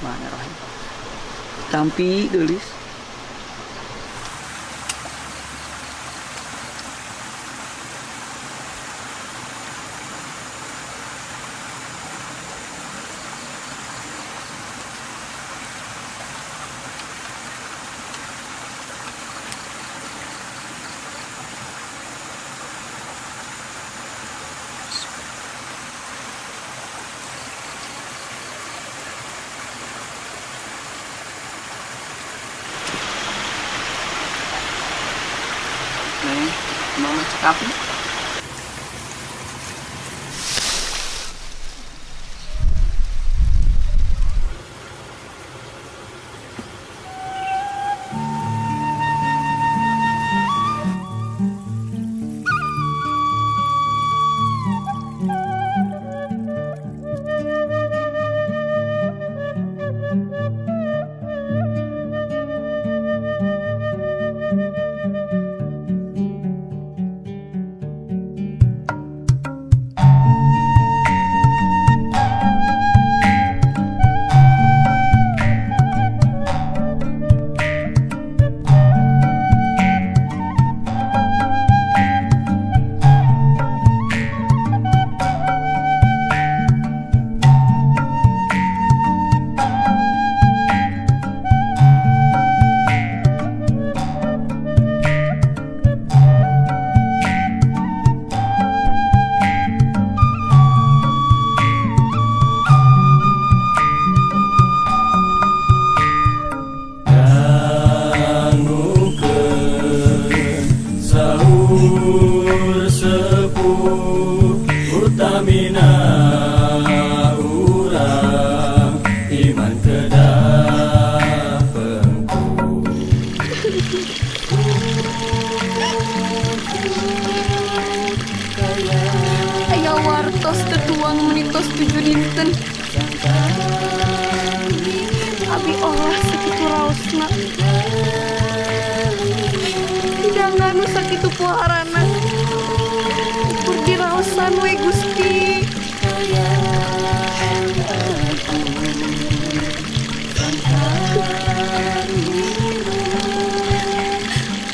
Bismillahirrahmanirrahim. Tampi geulis. Neng, mama cekap. Dangukeun sahur sepuh utamina urang iman kedah pengku. Aya wartos tertuang menitos 7 dinten. Abi olah sakitu raosna. Hidangan nu sakitu puharana. Ukur diraosan we, Gusti.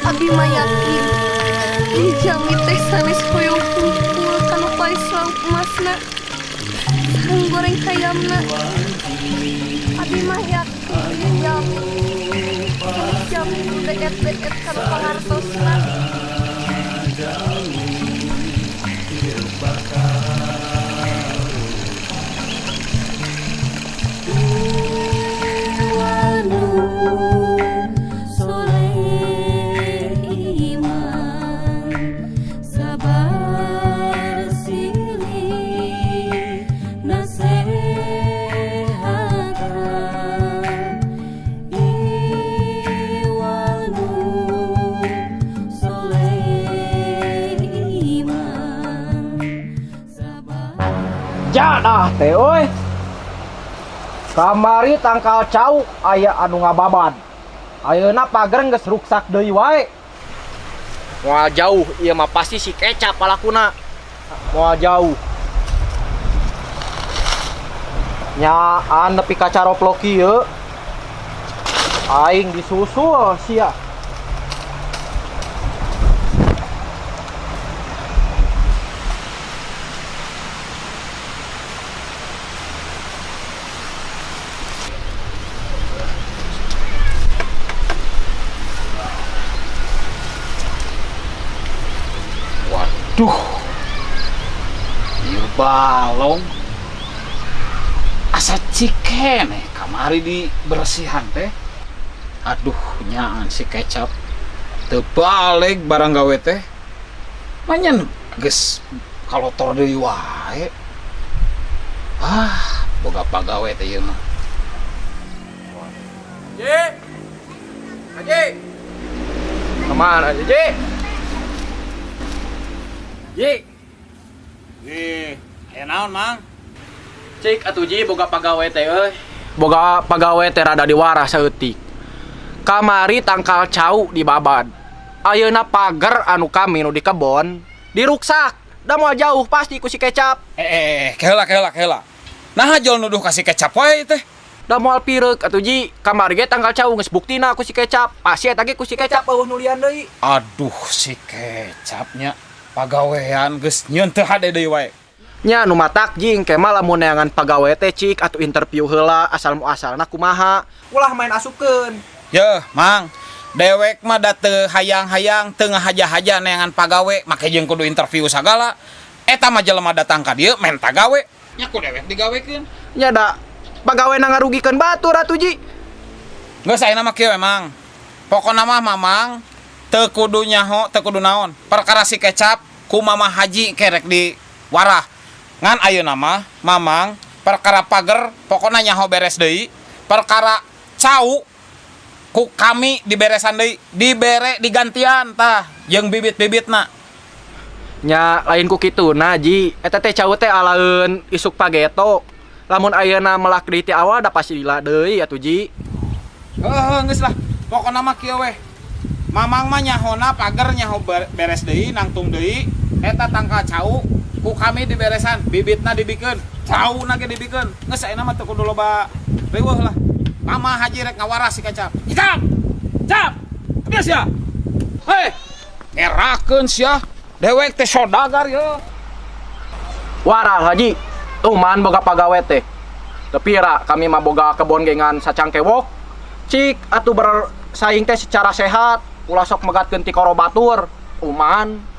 Abi mah yakin ieu jalmi teh sanes hoyong kumpul kanu paes lauk emasna sareng goreng hayamna. Abi mah yakin ieu jalmi sanes jalmi nu deet-deet kanu pangartosna. Soleh iman sabar silih nasehatan iwal nu soleh iman sabar. Jadah teh euy. Kamari tangkal cau aya anu ngababad. Ayeuna pager geus ruksak deui wae. Moal jauh ieu mah, pasti si Kecap palakuna. Moal jauh. Nyaan nepi ka caroplok ieu. Aing disusul sia. Waduh. Ieu balong. Asa cikeneh kamari di bersihan teh. Aduh, nyaan si Kecap. Teu balik barang gawe teh. Manyan geus kalotor deui wae. Ah, boga pagawe teh ieu mah. Ji. Haji. Kemana, Ji? Ji. Ih, aya naon, Mang? Cik atuh, Ji, boga pagawe teh euy. Boga pagawe teh rada diwarah saeutik. Kamari tangkal cau dibabad. Ayeuna pager anu kami nu di kebon diruksak. Da moal jauh, pasti ku si Kecap. Eh, eh, eh, keheula, keheula, keheula. Nah, jol nuduh ka si Kecap wae teh. Da moal pireuk atuh Ji. Kamari ge tangkal cau geus buktina ku si Kecap. Pasti eta ge ku si Kecap eueuh nulian deui. Aduh, si Kecapnya pagawean geus nyieun teu hade deui wae. Nya nu matak jing ke mah lamun neangan pagawe teh cik atuh interview heula asal muasalna kumaha. Ulah main asupkeun. Yeuh, Mang. Dewek mah da teu hayang-hayang teu ngahaja-haja neangan pagawe, make jeung kudu interview sagala. Eta mah jelema datang ka dieu menta gawe. Nya ku dewek digawekeun. Nya da pagawe na ngarugikeun batur atuh Ji. Geus ayeuna mah kieu we, Mang. Pokona mah Mamang teu kudu nyaho, teu kudu naon. Perkara si Kecap ku Mama Haji kerek di warah. Ngan ayeuna mah Mamang perkara pager pokona nyaho beres deui, perkara cau ku kami diberesan deui, dibere digantian tah jeung bibit-bibitna. Nya lain ku kituna Ji. Eta teh cau teh alaeun isuk pageto. Lamun ayeuna melak deui ti awal da pasti lila deui atuh Ji. Heuh, geus lah. Pokona mah kieu weh. Mamang mah nyahona pager nyaho beres deui, nangtung deui. Eta tangkal cau ku kami diberesan, bibitna dibikeun, cauna ge dibikeun. Geus ayeuna mah teu kudu loba riweuh lah. Mama Haji rek ngawaras si Kecap. Kecap! Cap! Biasa sia. Hei, ngerakeun sia. Dewek teh sodagar ye. Warah Haji. Tuman boga pagawe teh. Tapi ra kami mah boga kebon gengan sacangkewok. Cik atuh bersaing teh secara sehat, ulah sok megatkeun ti korobatur. Uman.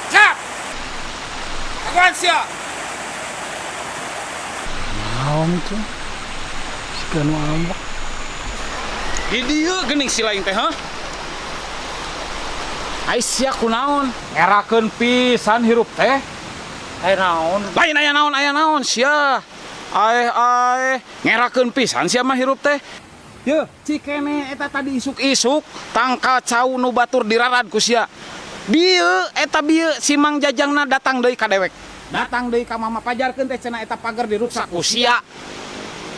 Cap! Kaguan sia. Naon tuh? Si kanu ambek. Di dieu geuning si lain teh, hah? Ai sia kunaon? Ngerakeun pisan hirup teh. Aya naon? Lain aya naon sia. Aeh aeh, ngerakeun pisan sia mah hirup teh. Yeuh, cikene eta tadi isuk-isuk tangkal cau nu batur dirarad ku sia. Bieu eta bieu si Mang Jajangna datang deui ka dewek. Datang deui ka Mama pajarkeun teh cenah eta pager diruksak ku sia.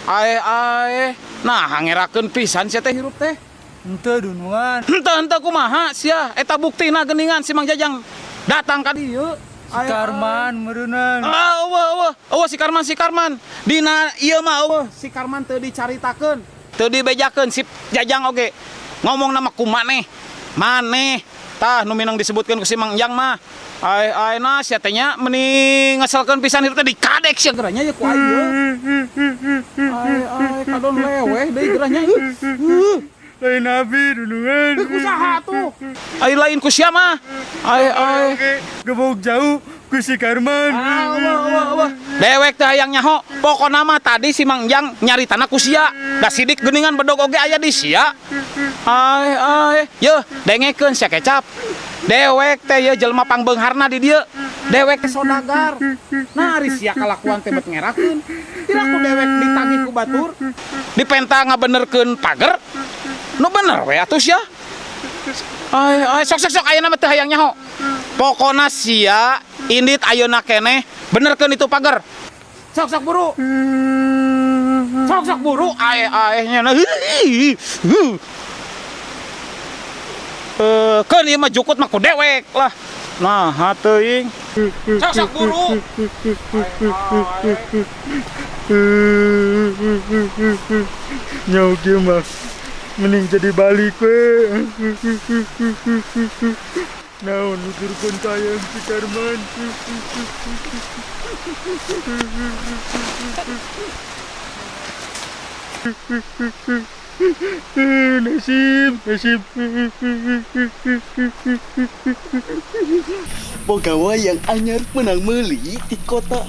Aeh aeh, nah ngerakeun pisan sia teh hirup teh. Henteu dunungan. Henteu henteu kumaha sia, eta buktina geuningan si Mang Jajang datang ka dieu. Si Karman meureunnan. Ah, eueuh eueuh, eueuh si Karman si Karman. Dina ieu mah eueuh si Karman teu dicaritakeun, teu dibejakeun si Jajang oge. Ngomong nama ku maneh. Maneh tah nu minang disebutkeun ku si Mang Jang mah. Ai ai na sia teh nya meni ngeselkeun pisan hirup teh dikadek sia gerahnya ye ku aing ye. Ai ai kadon leweh deui gerahnya. Lain abi dunungan. Ku saha tuh? Ai lain ku sia mah. Ai ai. Gebok jauh ku si Karman. Ah, eueuh eueuh eueuh. Dewek teh hayang nyaho. Pokona mah tadi si Mang Jang nyari tanah ku sia. Da sidik geuningan bedog oge aya di sia. Ai ai, yeuh dengekeun sia Kecap. Dewek teh yeuh jelema pangbeungharna di dieu. Dewek teh sodagar. Nah, ari sia kalakuan teh bet ngerakeun. Tira ku dewek ditagih ku batur, dipenta ngabenerkeun pager. Nu bener we atuh sia. Ai ai sok sok sok ayeuna mah teu hayang nyaho. Pokona sia indit ayeuna keneh benerkeun itu pager. Sok sok buru. Sok sok buru ae ae nya. Keun ieu mah jukut mah ku dewek lah. Nah, teuing. Sok sok buru. Nyaho kieu mah mending jadi balik we. Naon nuturkeun ka hayang si Karman. Nasib, nasib. Boga wayang anyar menang meuli di kota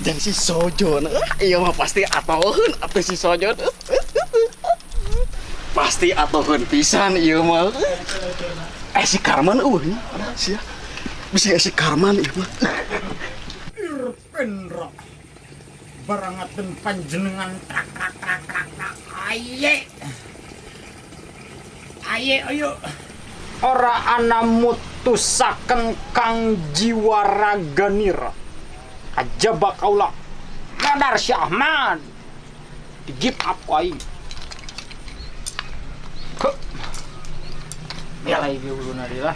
jang si Sojon. Ah, iya mah pasti atoheun atuh si Sojon. Pasti atoheun pisan ieu mah. Si Karman eueuh nya. Sia. Bisi si Karman ieu mah. Irpendra. Barangaten panjenengan trak trak trak trak trak aye. Aye ayo. Ora ana mutusaken kang jiwa raganira. Ajaba kaula Kadar si Ahmad. Di give up ku aing. Huh. Belai ge uluna deui lah.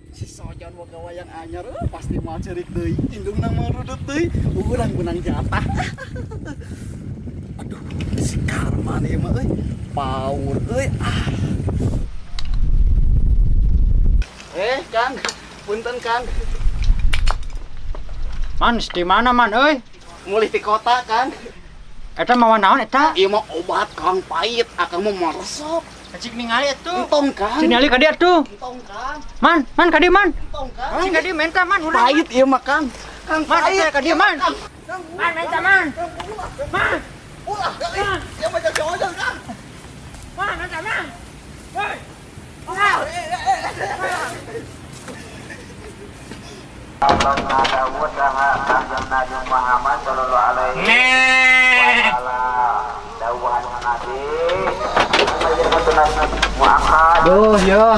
Si Sojon boga wayang anyar, pasti moal ceurik deui. Indungna mah rudut deui, urang menang jatah. Aduh, si Karman ieu mah euy. Power euy. Ah. Eh, Kang. Punten, Kang. Man, di mana man euy? Mulih ti kota, Kang. Eta mawa naon eta? Ieu mah obat Kang pahit, akang mah moal resep. Cik ningali atuh. Entong, Kang. Cik ningali ka dieu atuh. Entong, Kang. Man, man ka dieu man. Entong, Kang. Cik ka dieu menta man ulah. Pahit ieu mah, Kang. Kang Man, pahit. eta ka dieu man. Kang, Man menta man. Man. Ulah, ieu mah jadi ojol, Kang. Man, menta man. Hei. Ulah. Duh, yo.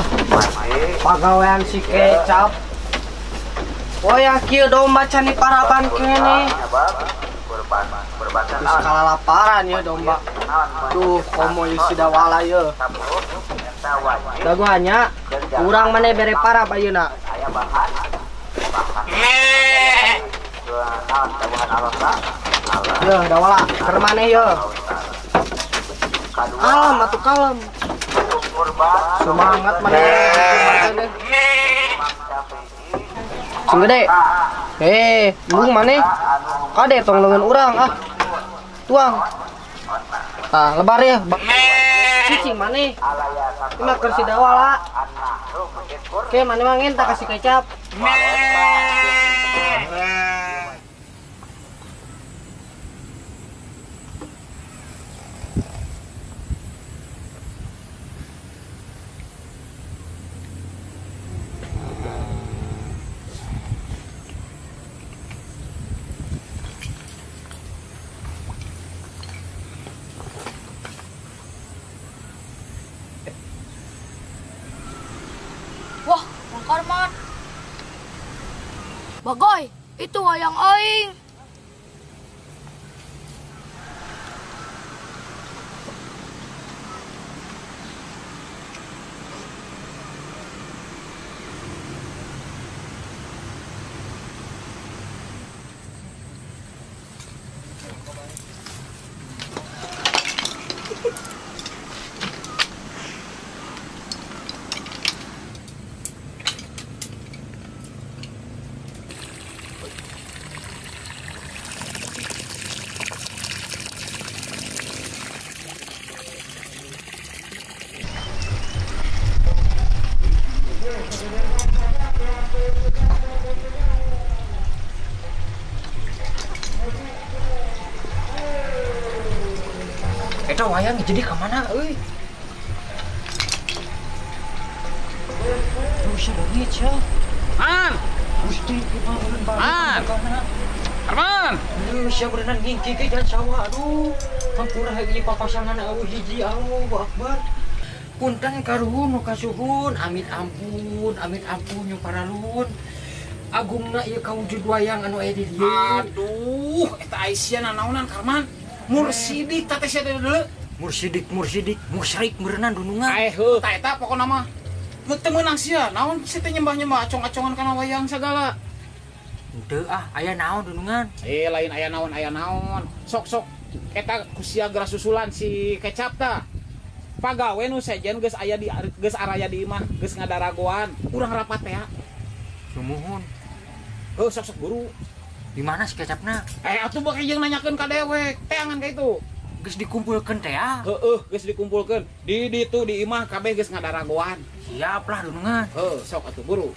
Pagawean si kecap. Wah, kieu domba can diparaban kene. Geus kalalaparan ya domba. Duh, komo ieu si dawala ye. Dagoannya kurang maneh bere parab ayeuna. Yo, dawala, keur maneh yo. Kalem atuh kalem. Semangat maneh. Sing gede. Eh, embung maneh. Kade tong leungeun urang ah. Tuang. Tah, lebar ya. Cicing maneh. Ini mah keur si dawala. Oke, maneh mah ngenta kasih kecap. Wah, Bang Karman. Bagoy, itu wayang aing. Eta wayang jadi ka mana euy? Duh, sia leungit sia. Man, Gusti Man. Arman. Aduh, sia berenang ngingki ge jalan sawah aduh. Hampura ieu papasangan eueuh hiji Allahu Akbar. Punten karuhun nu kasuhun, amit ampun, amit ampun nu paraluhun. Agungna ieu kawujud wayang anu aya di dieu. Aduh, eta Aisyah nanaonan Karman. Mursidik teh sia deuleu. Mursidik, mursidik, musyrik meureunan dunungan. Ae heuh, ta eta pokona mah. Nu teu meunang sia, naon sia teh nyembah-nyembah acong-acongan kana wayang sagala. Henteu ah, aya naon dunungan? Eh, lain aya naon, aya naon. Sok-sok eta ku sia geura susulan si kecap tah. Pagawe nu sejen geus aya di geus araya di imah, geus ngadaragoan. Urang rapat teh. Sumuhun. Heuh, sok-sok buru. Di mana si kecapna? Eh, atuh beuki jeung nanyakeun ka dewek. Teangan ka itu. Geus dikumpulkeun teh ah. Heueuh, geus dikumpulkeun. Di ditu di imah kabeh geus ngadaragoan. Siap lah dunungan. Heuh, sok atuh buru.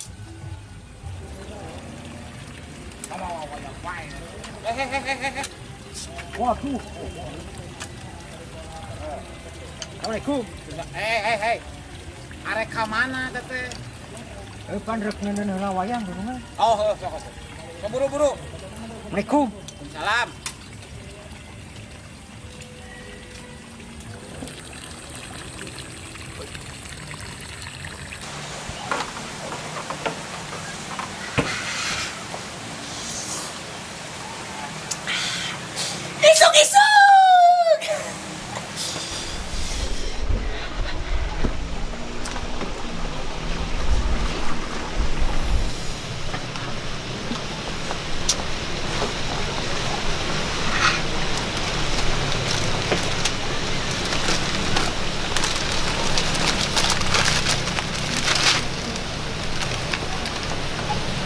Waduh. Assalamualaikum. Eh. Arek ka mana teteh? Eh, pan rek ngeundeun heula wayang dunungan. Oh, heuh, sok atuh. Sok buru-buru. Assalamualaikum. Salam. Isuk-isuk.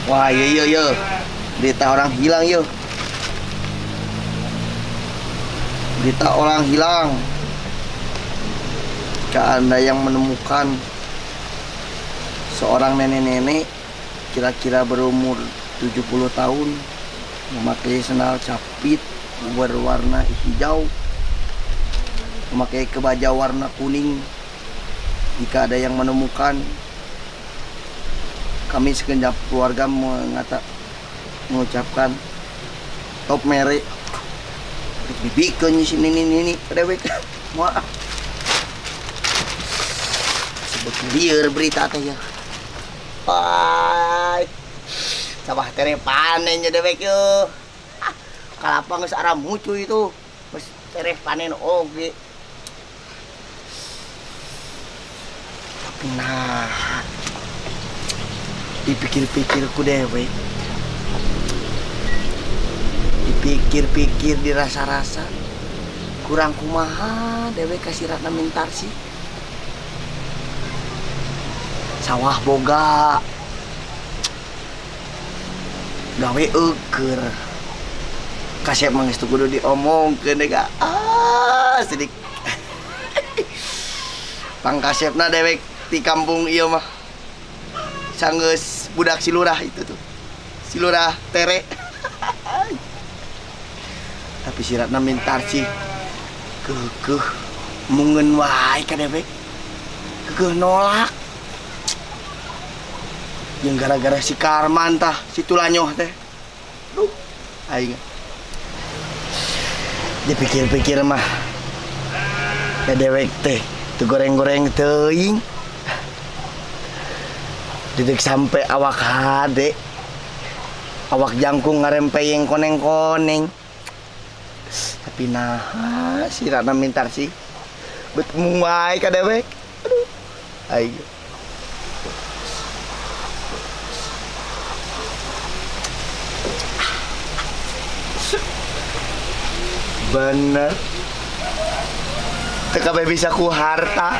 Wah, iya iya iya. Berita orang hilang yuk. Berita orang hilang. Jika Anda yang menemukan seorang nenek-nenek kira-kira berumur 70 tahun memakai sendal capit berwarna hijau, memakai kebaja warna kuning. Jika ada yang menemukan, kami segenap keluarga mengucapkan top mere dibikin sini ini ini dewek maaf sebut liar berita teh ya. Pai sabah tere panen ya dewek yo. Ah, kalapa geus aramucu itu geus tere panen oge. Tapi nah dipikir-pikir ku dewek, dipikir-pikir dirasa-rasa kurang kumaha dewek kasih Ratna Mintarsih. Sawah boga, gawe eueur, kasep mah geus teu kudu diomongkeun deh. Ah, sidik pangkasepna dewek di kampung ieu mah sanggeus budak si lurah itu tuh, si lurah tere. Tapi si Ratna Mintarsih keukeuh mungeun wae ka dewek, keukeuh nolak. Yang gara-gara si Karman tah, si tulanyoh teh. Duh, aing dipikir-pikir mah ya dewek teh teu goreng-goreng teuing. Didik sampai awak hade, awak jangkung ngarempeyeng koneng-koneng. Tapi nah si Ratna Mintarsih bet mung wae ka dewek. Aduh, aing. Bener, teu kabeh bisa ku harta.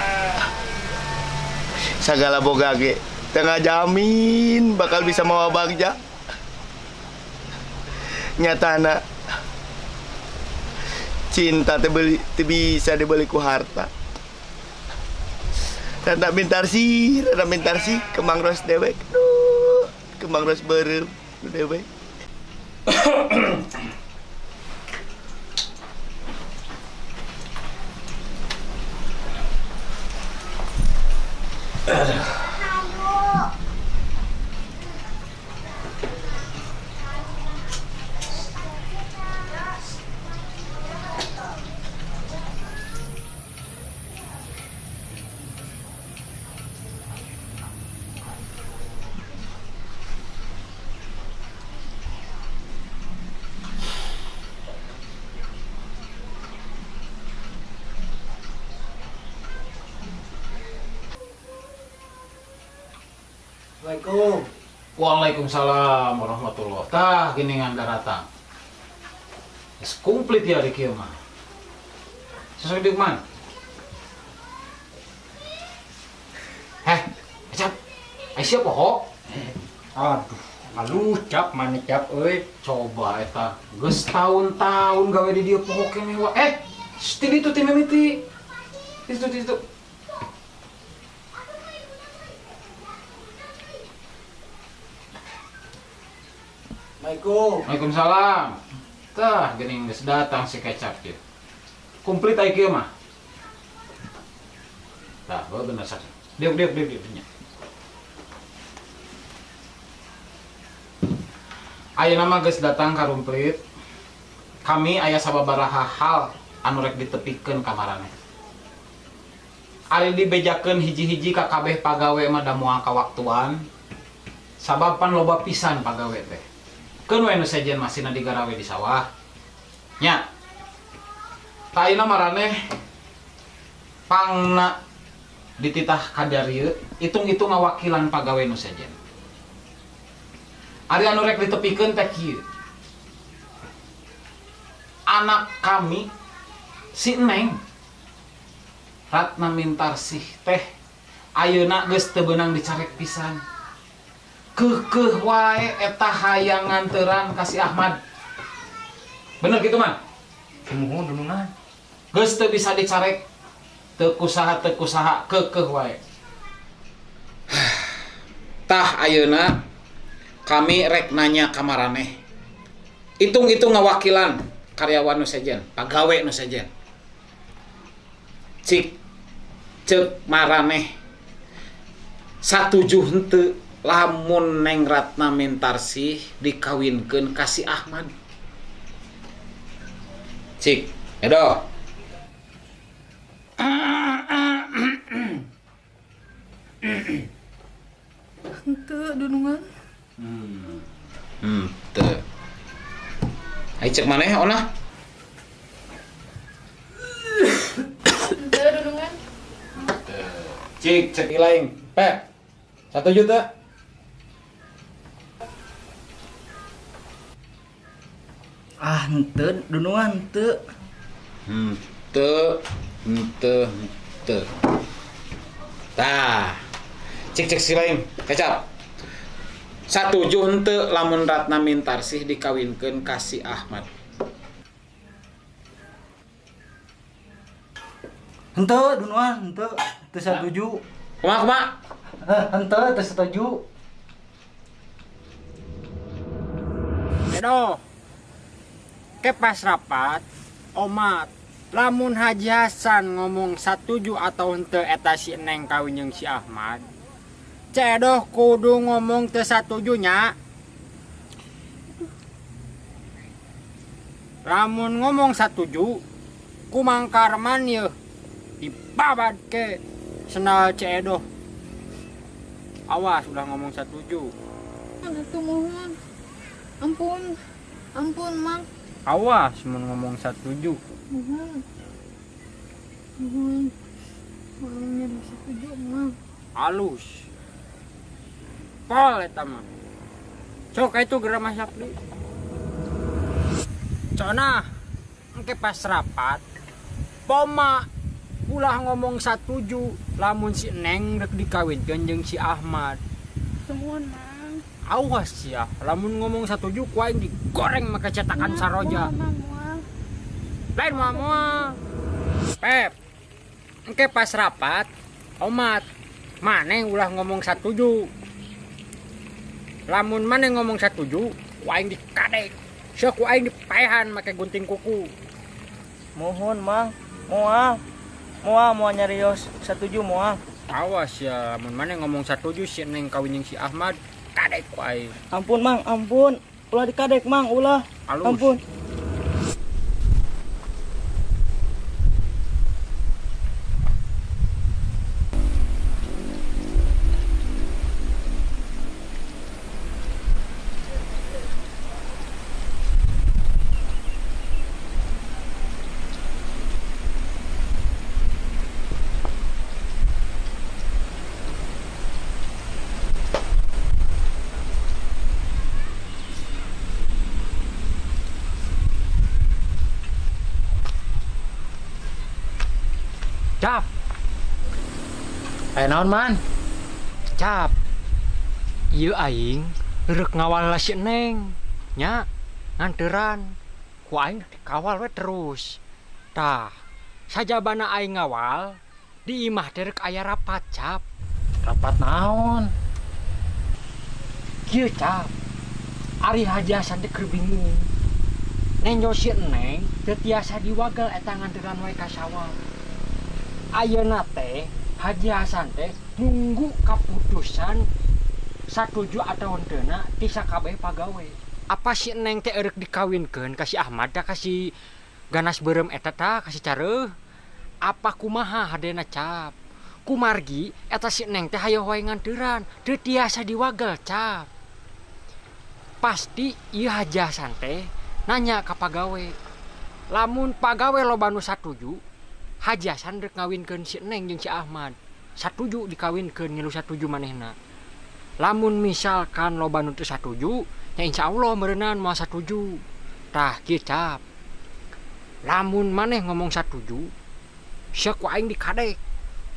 Sagala boga ge teu ngajamin bakal bisa mawa bagja. Nyatana cinta teu beli, teu bisa dibeli ku harta. Ratna Mintarsih, Ratna Mintarsih, kembang ros dewek. Duh, kembang ros beureum dewek. Assalamualaikum. Waalaikumsalam warahmatullah. Tah gini datang. Geus komplit ya di kieu mah. Sesuai di mana? Heh, Kecap. Ai siapa poho? Aduh, halus cap mana cap euy. Coba eta geus tahun-tahun gawe di dieu poho keneh wa. Eh, ti ditu ti mimiti. Di situ di situ. Assalamualaikum. Waalaikumsalam. Tah, geuning geus datang si Kecap kieu. Komplit ai kieu mah. Tah, bae bener sak. Diuk diuk diuk diuk nya. Ayeuna mah geus datang ka Rumplit. Kami aya sababaraha hal anu rek ditepikeun ka maraneh. Ari dibejakeun hiji-hiji ka kabeh pagawe mah da moal kawaktuan. Sabab pan loba pisan pagawe teh. Keun we nu sejen masihna digarawe di sawah. Nya. Tah, ayeuna maraneh pangna dititah kadarieu, hitung-hitung ngawakilan pagawe nu sejen. Ari anu rek ditepikeun teh kieu. Anak kami si Neng Ratna Mintarsih teh ayeuna geus teu beunang dicarek pisan. Keukeuh wae eta hayang nganteran ka si Ahmad. Bener gitu, Man? Muhun, dunungan. Geus teu bisa dicarek. Teu kusaha, teu kusaha, keukeuh wae. Tah, ayeuna kami rek nanya ka maraneh. Hitung-hitung ngawakilan karyawan nu sejen, pagawe nu sejen. Cik cek maraneh, satuju henteu lamun Neng Ratna Mintarsih dikawinkeun ka si Ahmad? Cik, Edo. Henteu, dunungan. Teu. Ai cek maneh, Ona? Henteu, dunungan. Cik, cek ilaing. Pep. 1 juta. Ah, henteu, dunungan, henteu. Henteu, henteu, henteu. Tah. Cik cek si lain, kecap. Satuju henteu lamun Ratna Mintarsih dikawinkeun ka si Ahmad? Henteu, dunungan, henteu. Teu satuju. Kumaha, kumaha? Heh, henteu, teu setuju. Edo. Ke pas rapat, omat. Lamun Haji Hasan ngomong satuju atau henteu eta si Neng kawin jeung si Ahmad. Cedoh kudu ngomong teu satuju nya. Lamun ngomong satuju, ku Mang Karman yeuh dibabad ke sendal Cedoh. Awas ulah ngomong satuju. Atuh mohon. Ampun. Ampun, Mang. Awas mun ngomong satuju. Mohon. Mohon. Orangnya setuju, Mang. Halus. Pol eta mah. Sok itu geura masak di. Cona, engke pas rapat, poma ulah ngomong satuju lamun si Neng rek dikawinkeun jeung si Ahmad. Nuhun, Mang. Awas ya, lamun ngomong satuju ku aing digoreng make cetakan saroja. Moal, Mang, moal. Lain moal moal. Pep, engke pas rapat, omat, maneh ulah ngomong satuju. Lamun maneh ngomong satuju, ku aing dikadek. Sok ku aing dipaehan make gunting kuku. Mohon, Mang. Moal. Moal, moal nyarios satuju moal. Awas ya, lamun maneh ngomong satuju si Neng kawin jeung si Ahmad, kadek ku aing. Ampun, Mang, ampun. Ulah dikadek, Mang, ulah. Halus. Ampun. Cap, Aya naon, Man? Cap. Ieu aing rek ngawal si Neng. Nya, nganteran. Ku aing dikawal we terus. Tah, sajabana aing ngawal, di imah teh rek aya rapat, Cap. Rapat naon? Kieu, Cap. Ari Haji Hasan teh keur bingung. Nenjo si Neng teu tiasa diwagel eta nganteran wae ka sawah. Ayeuna teh Haji Hasan teh nunggu kaputusan satuju atau henteuna ti sakabeh pagawe. Apa si Neng teh erek dikawinkeun ka si Ahmad tah, ka si ganas beureum eta tah, ka si Careuh? Apa kumaha hadena, Cap? Kumargi eta si Neng teh hayoh wae nganteran, teu tiasa diwagel, Cap. Pasti ieu Haji Hasan teh nanya ka pagawe. Lamun pagawe loba nu satuju, Haji Hasan rek ngawinkeun si Neng jeung si Ahmad. Satuju dikawinkeun ngilu satuju manehna. Lamun misalkan loba nu teu satuju, nya insyaallah meureunan moal satuju. Tah kieu Cap. Lamun maneh ngomong satuju, sia ku aing dikadek.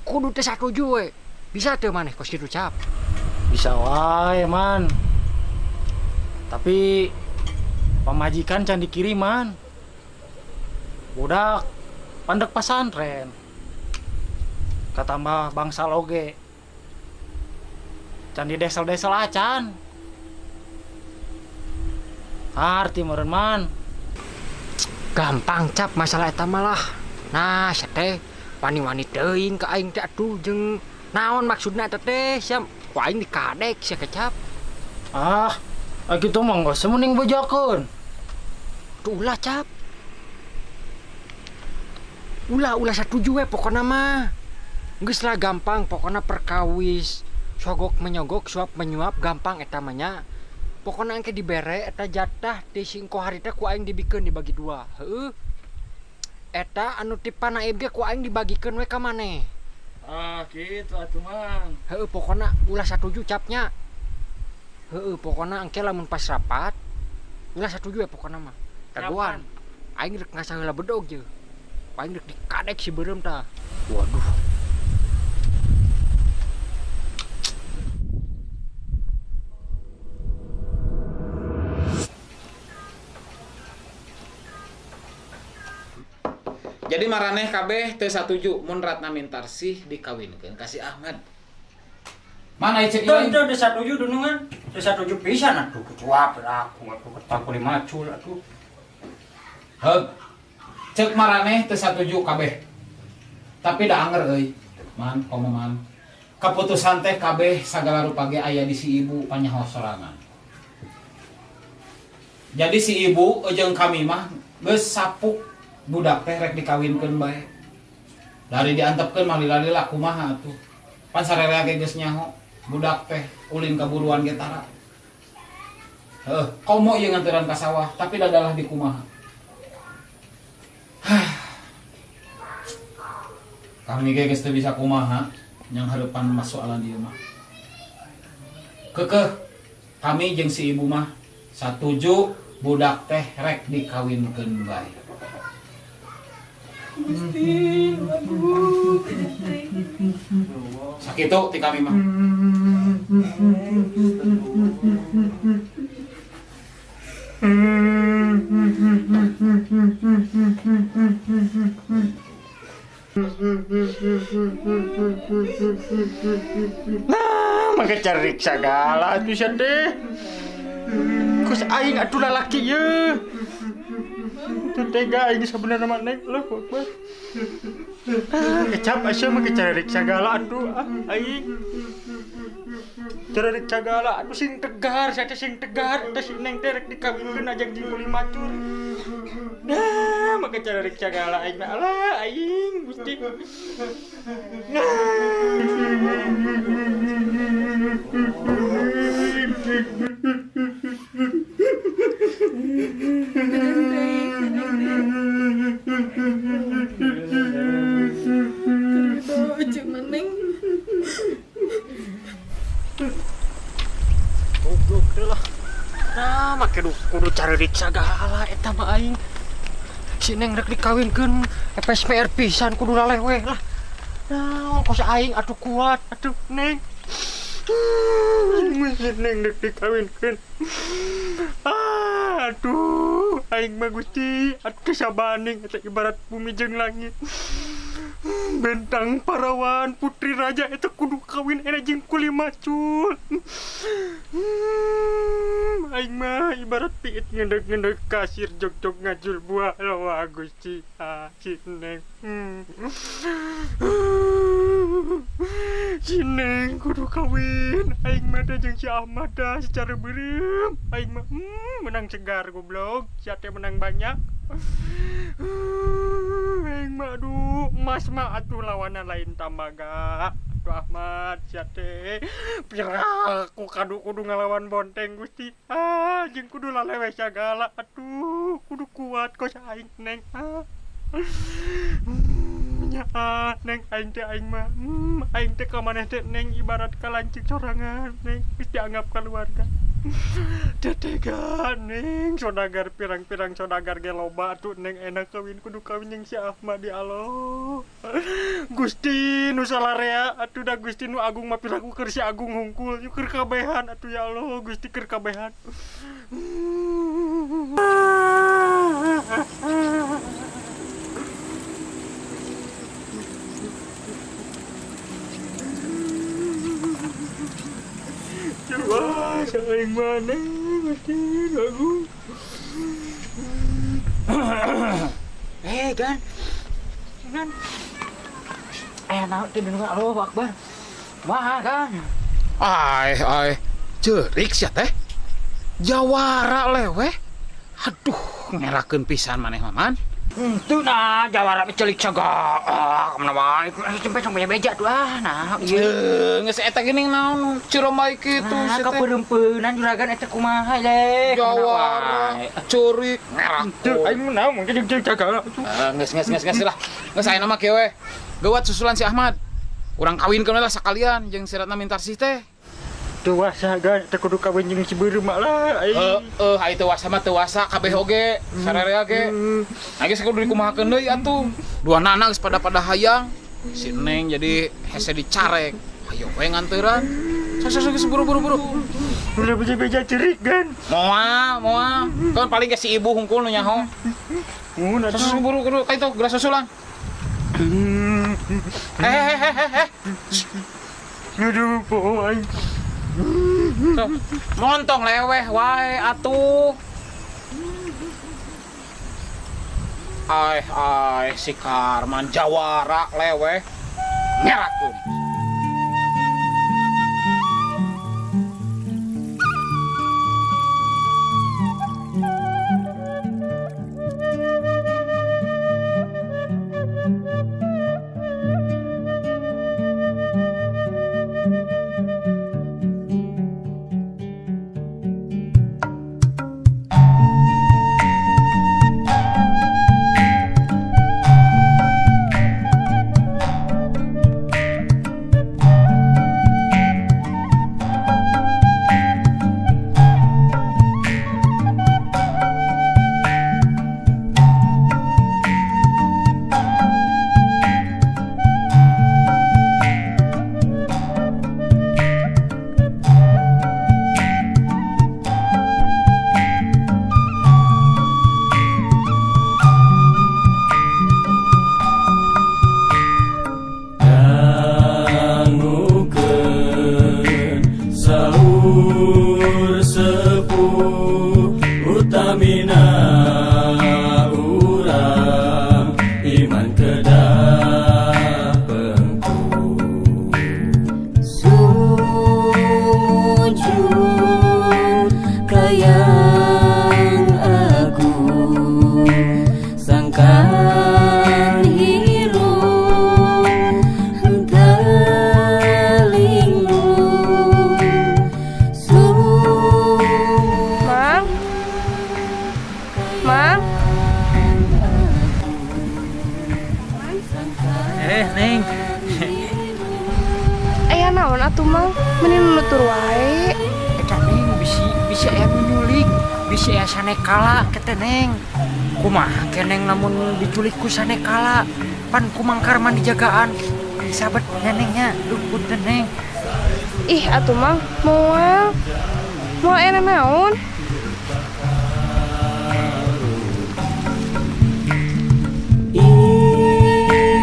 Kudu teu satuju we. Bisa teu maneh kos kitu Cap? Bisa wae, Man. Tapi pamajikan can dikiriman. Budak pandek pasantren. Katambah bangsal oge. Can di desel-desel acan. Arti meureun, Man. Gampang Cap masalah eta mah lah. Nah, sia teh wani-wani teuing ka aing teh atuh jeung naon maksudna eta teh sia ku aing dikadek sia Kecap. Ah, kitu mah geus mending bejakeun. Tuh ulah Cap. Ulah ulah satuju we pokona mah. Geus lah gampang pokona perkawis. Sogok menyogok, suap menyuap gampang eta mah nya. Pokona engke dibere eta jatah ti si engko harita ku aing dibikeun dibagi dua. Heueuh. Eta anu ti panaib ge ku aing dibagikeun we ka maneh. Ah, kitu atuh, Man. Heueuh pokona ulah satuju Capnya. Heueuh pokona engke lamun pas rapat ulah satuju we pokona mah. Dagoan. Aing rek ngasah heula bedog jeung. Aing rek dikadek si beureum tah. Waduh. Jadi maraneh kabeh teu satuju mun Ratna Mintarsih dikawinkeun ka si Ahmad. Mana cek ieu? Teu teu satuju dunungan. Teu satuju pisan atuh kecuap aku atuh ketang kuli macul atuh. Heug. Cek maraneh teu satuju kabeh. Tapi da anger euy. Man, komo man. Keputusan teh kabeh sagala rupa ge aya di si ibu panyaho sorangan. Jadi si ibu jeung kami mah geus sapuk budak teh rek dikawinkeun bae. Dari diantepkeun mah lila-lila kumaha atuh. Pan sarerea ge geus nyaho budak teh ulin kaburuan ge tara. Heuh, komo ieu nganteran ka sawah tapi dadalah di kumaha. Kami ge geus teu bisa kumaha yang hareupan masoalan ieu mah. Keukeuh kami jeung si ibu mah satuju budak teh rek dikawinkeun bae. Gusti, aduh. Sakitu ti kami mah. Nah, maka cari segala atuh sia teh. Kus aing atuh lalaki ye. Teu tega aing sebenarnya mah Neng lah Akbar. Ah, Kecap asa mah cari segala atuh ah aing. Cari segala atuh sing tegar, sia teh sing tegar, teh si Neng teh rek dikawinkeun ajang jeung kuli macur. Nah, maka cari segala aing mah alah aing Gusti. Nah. Goblok teh lah. Nah, make kudu cari segala eta mah aing. Si Neng rek dikawinkeun FSPR pisan kudu laleweh lah. Nah, kos aing atuh kuat atuh Neng. Si Neng rek dikawinkeun. Ah, aduh, aing mah Gusti, atuh sabaning eta ibarat bumi jeung langit. Bentang parawan putri raja eta kudu kawin era jeung kuli macul. Aing mah ibarat piit ngendeg-ngendeg kasir jog-jog ngajul buah lawa Gusti. Ah, si Neng. Si Neng kudu kawin. Aing mah teh jeung si Ahmad dah secara beureum. Aing mah menang segar goblok. Sia teh menang banyak. Aing mah aduh, emas mah atuh lawanan lain tambaga. Tuh Ahmad sia teh. Piraku kadu kudu ngalawan bonteng Gusti. Ah, jeung kudu laleweh sagala atuh. Kudu kuat kos aing Neng. Ah. Nya Neng aing teh aing mah. Aing teh ka maneh teh Neng ibarat ka lanceuk sorangan Neng geus dianggap keluarga. Teu tega Neng sodagar pirang-pirang sodagar ge loba atuh Neng enak kawin kudu kawin jeung si Ahmad di Allah. Gusti nu salarea atuh da Gusti nu agung mah piraku keur si Agung hungkul keur kabehan atuh ya Allah Gusti keur kabehan. Coba saing mana Gusti agung. Gan. Gan. Naon teh nu Allahu Akbar. Wah, Gan. Ai ai ceurik sia teh. Jawara leweh. Aduh, ngerakeun pisan maneh mah man. Tuh nah, jawara celik saga. Ah, kemana wae. Sampai sampai beja tuh ah. Nah, ieu. Geus eta geuning naon ciromai kitu Nah, sia teh. kapeureumpeunan juragan eta kumaha le. Jawara ceurik ngerakeun. Aing mah naon mungkin jeung sagala. Geus geus geus geus lah. Geus ayeuna mah kieu we. Geuwat susulan si Ahmad. Urang kawinkeun we lah sakalian jeung si Ratna Mintarsih teh. Teu wasa gan teh kudu kawin jeung si Beureum mah lah aing. Heeh, ai teu wasa mah teu wasa kabeh oge, sararea ge. Nah geus kudu dikumahakeun deui atuh. Dua nana geus pada-pada hayang. Si Neng jadi hese dicarek. Hayo we nganteuran. Sok sok geus buru-buru buru. Udah beja-beja cerik gan. Moal, moal. Kan paling ge si ibu hungkul nu nyaho. Mun Sok atuh. sok buru kudu ka itu geura susulan. Eh eh eh eh. Aduh, poho aing. Sok. Montong leweh wae atuh. Ai ai si Karman jawara leweh ngerakeun. Dangukeun sahur sepuh utamina urang iman kedah pengku. Sujud kayang agung sangkan hirup henteu linglung. Mang. Mang. Neng. Aya naon atuh Mang? Meni nutur wae. Eta Neng bisi bisi aya nu nyulik, bisi aya sanekala kete Neng. Kumaha ke Neng lamun diculik ku sanekala? Pan ku Mang Karman dijagaan. Sabet nenengnya, duh punten Neng. Ih atuh Mang, moal. Moal aya naon?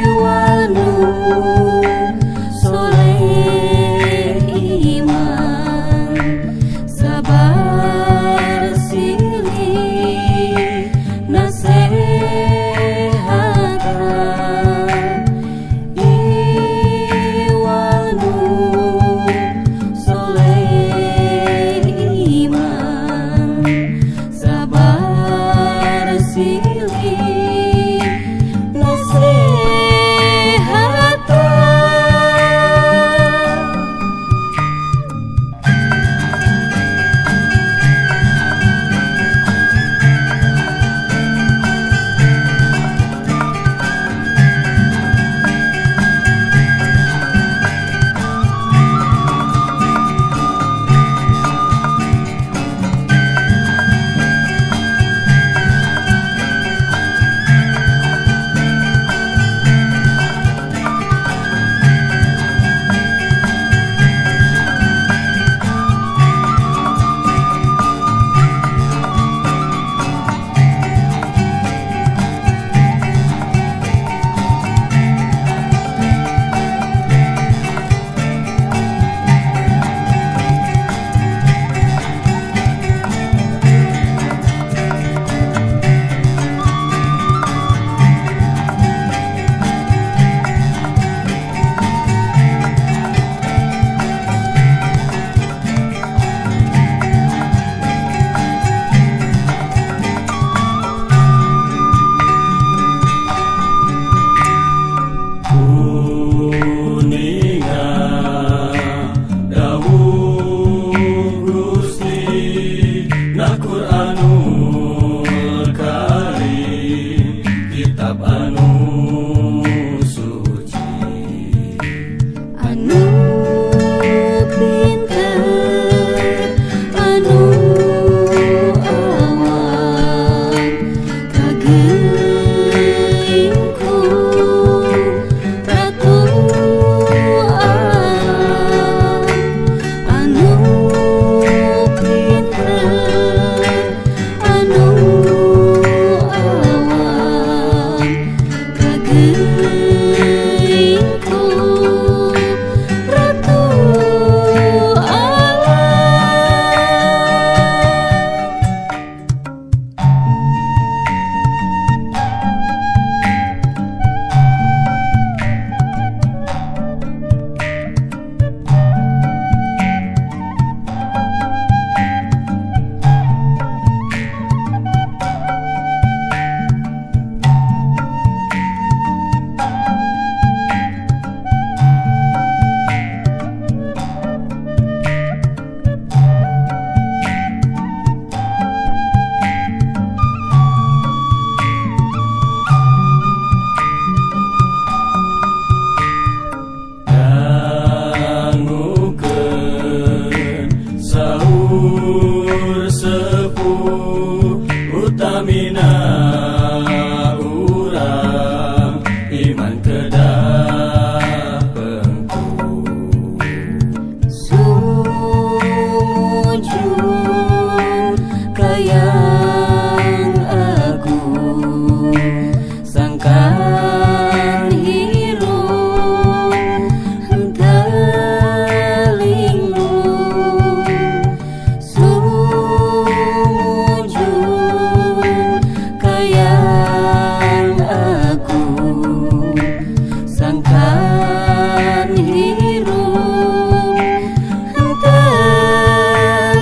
Iwanu soleh iman sabar silih nasehatan. Iwanu soleh iman. Utamina urang iman kedah pengku. Sujud kayang agung sangkan hirup henteu linglung. Sumujud kayang agung sangkan hirup henteu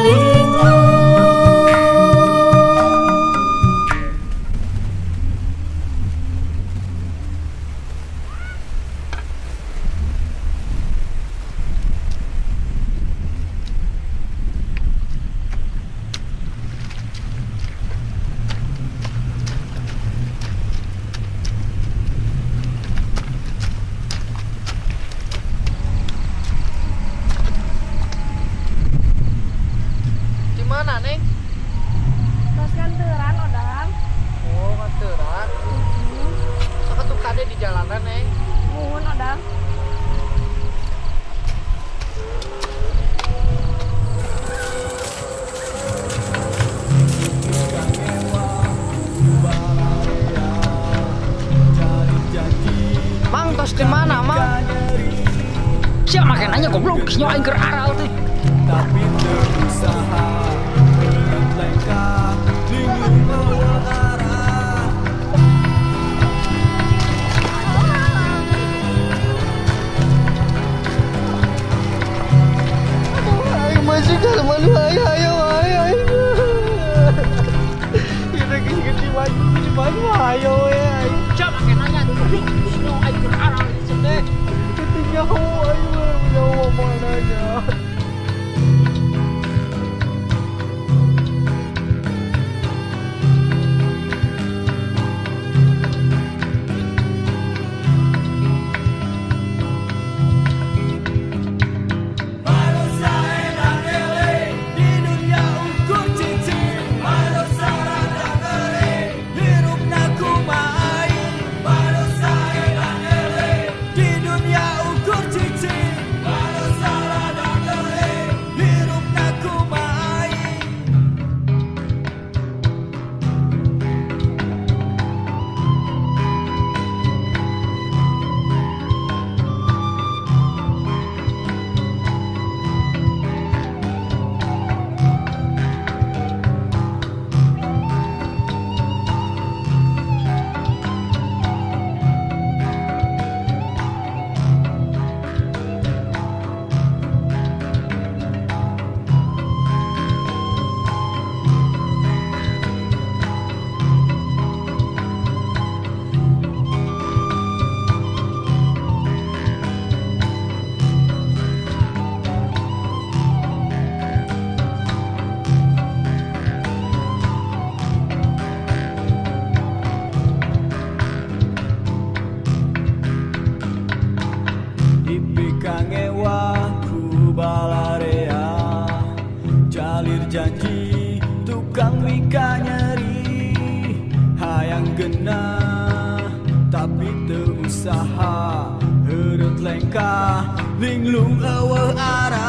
linglung. Di mana, Neng? Tos nganteran Odang. Oh, nganteran. Sok atuh kade di jalanan, Neng. Muhun Odang. Mang, tos di mana, Mang? Sia make nanya goblok, nyawa aing keur aral teh. Tapi berusaha lengkah linglung arah. Aing masih kalau malu ayo ayo ayo ayo. Kita gini maju maju ayo ya. Sia make nanya goblok, nyawa aing keur aral di sini. Kita jauh ayo jauh mana aja. Manusia enak ele di dunia ukur cicing. Manusia rada ngeri hirupna kumaha aing. Manusia enak ele di dunia ukur cicing. Manusia rada ngeri hirupna kumaha aing. Dipikangewa ku balarea jalir janji tukang wika nyeri hayang gena tapi teu usaha heureut lengkah linglung eueuh arah.